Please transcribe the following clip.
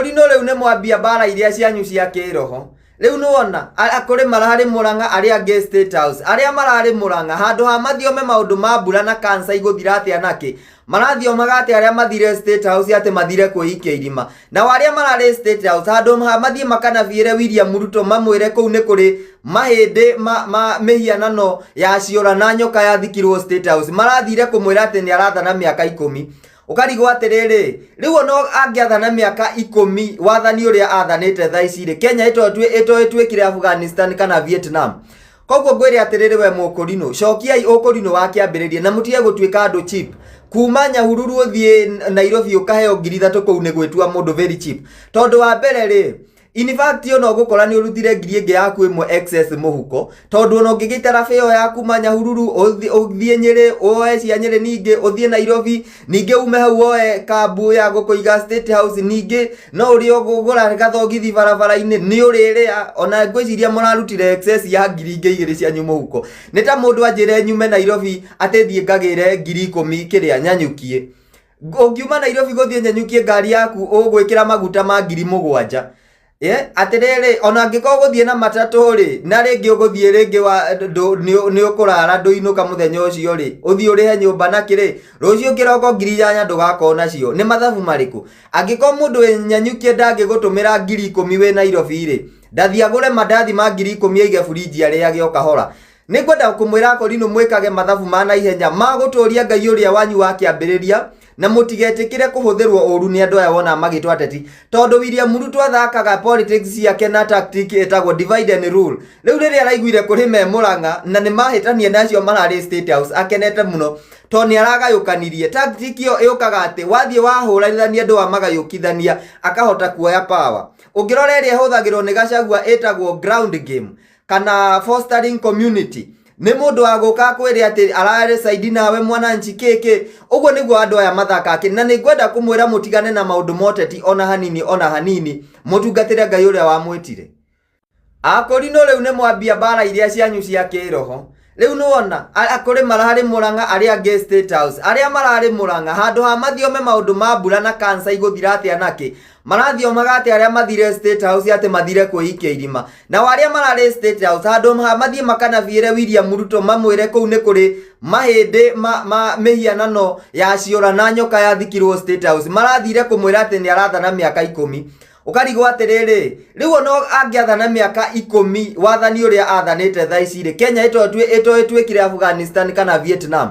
Akũrinũ rĩu nĩ mwambia mbara iria cianyu cia kĩroho. Rĩu nĩwona kũrĩ mararĩ Mũrang'a arĩa angĩ State House, arĩa mararĩ Mũrang'a handũ ha mathiome maũndũ ma mbura na cancer igũthira atĩa nakĩ, marathiomaga atĩ arĩa mathire State House atĩ mathire kwĩikia irima. Nao arĩa mararĩ State House handũ ha mathiĩ makanabiĩre William Ruto mamwĩre kũu nĩ kũrĩ mahĩndĩ ma, ma mĩhianano ya ciũra na nyoka yathikirwo State House, marathire kũmwĩra atĩ nĩ arathana mĩaka ikũmi. Ũkarigwo atĩrĩrĩ, rĩu ona angĩathana mĩaka ikũmi wathani ũrĩa athanĩte thaa ici rĩ, Kenya ĩto ĩtuĩkire Afghanistan kana Vietnam. Koguo ngwĩre atĩrĩrĩ we mũkũrinũ, cokiai ũkũrinũ wa kĩambĩrĩria na mũtige gũtuĩka andũ cheap. Kuma Nyahururu ũthiĩ Nairobi ũkaheo 3,000 kũu nĩ gwĩtua mũndũ very cheap. Tondũ wa mbere rĩ, in fact ona ũgũkora nĩ ũrutire ngiri ĩngĩ yaku ĩmwe excess mũhuko, tondũ ona ũngĩgĩtara bĩo ya kuma Nyahururu ũthiĩ Nyĩrĩ, woe cia Nyĩrĩ, ningĩ ũthiĩ Nairobi, ningĩ ume hau woe kambu ya gũkũiga State House, ningĩ no ũrĩa ũgũgũra gathogithi barabara-inĩ nĩ ũrĩrĩa. Ona ngwĩciria mũrarutire excess ya ngiri ingĩ igĩrĩ cianyu mũhuko. Nĩ ta mũndũ anjĩre nyume Nairobi atĩ thiĩ ngagĩre 10,000 kĩrĩa Nyanyukie. Ũngiuma Nairobi gũthiĩ Nyanyukie, ngari yaku ũgwĩkĩra maguta ma 7,000. Ye, atĩrĩrĩ, ona angĩkorwo gũthiĩ na matatũ rĩ, na rĩngĩ ũgũthiĩ rĩngĩ wa nĩ ũkũrara ndũinũka mũthenya ũcio rĩ, ũthiĩ ũrĩhe nyũmba na kĩrĩ, rũciũ kĩroko 8,000 ndũgakorwo nacio. Nĩ mathabu marĩkũ? Angĩkorwo mũndũ wĩ Nyanyukie ndangĩgũtũmĩra 10,000 wĩ Nairobi rĩ, ndathiĩ agũre mandathi ma 10,000 aige burinji arĩage o kahora. Nĩ ngwenda kũmwĩra akorinũ mwĩkage mathabu ma naihenya ma gũtũria Ngai ũrĩa wanyu wa kĩambĩrĩria, na mũtigetĩkĩre kũhũthĩrwo ũru nĩ andũ aya wona magĩtwo ateti, tondũ William Ruto athakaga politics ciake na tactic ĩtagwo divide and rule. Rĩu rĩrĩa araiguire kũrĩ me Mũrang'a na nĩ mahĩtania na acio mararĩ State House, akenete mũno tondũ nĩ aragayũkanirie. Tactic ĩyo ĩũkaga atĩ wathiĩ wahũranithania andũ wamagayũkithania, akahota kuoya power. Ũngĩrora ĩrĩa ĩhũthagĩrwo nĩ Gachagua ĩtagwo ground game kana fostering community. Nĩ mũndũ wa gũka akwĩre atĩ ararĩ side nawe mwananchi kĩkĩ. Ũguo nĩguo andũ aya mathakaga, na nĩ ngwenda kũmwĩra mũtigane na maũndũ ma ũteti ona hanini ona hanini, mũtungatĩre Ngai ũrĩa wamwĩtire. Akũrinũ rĩu nĩ mwambia mbara iria cianyu cia kĩroho. Rĩu nĩwona kũrĩ mararĩ Mũrang'a arĩa angĩ State House, arĩa mararĩ Mũrang'a handũ ha mathiome maũndũ ma mbura na cancer igũthira atĩa nakĩ, marathiomaga atĩ arĩa mathire State House atĩ mathire kwĩikia irima. Nao arĩa mararĩ State House handũ ha mathiĩ makanabiĩre William Ruto mamwĩre kũu nĩ kũrĩ mahĩndĩ ma mĩhianano ya ciũra na nyoka yathikirwo State House, marathire kũmwĩra atĩ nĩ arathana mĩaka ikũmi. Ũkarigwo atĩrĩrĩ, rĩu ona angĩathana mĩaka ikũmi wathani ũrĩa athanĩte thaa ici rĩ, Kenya ĩto ĩtuĩkire Afghanistan kana Vietnam.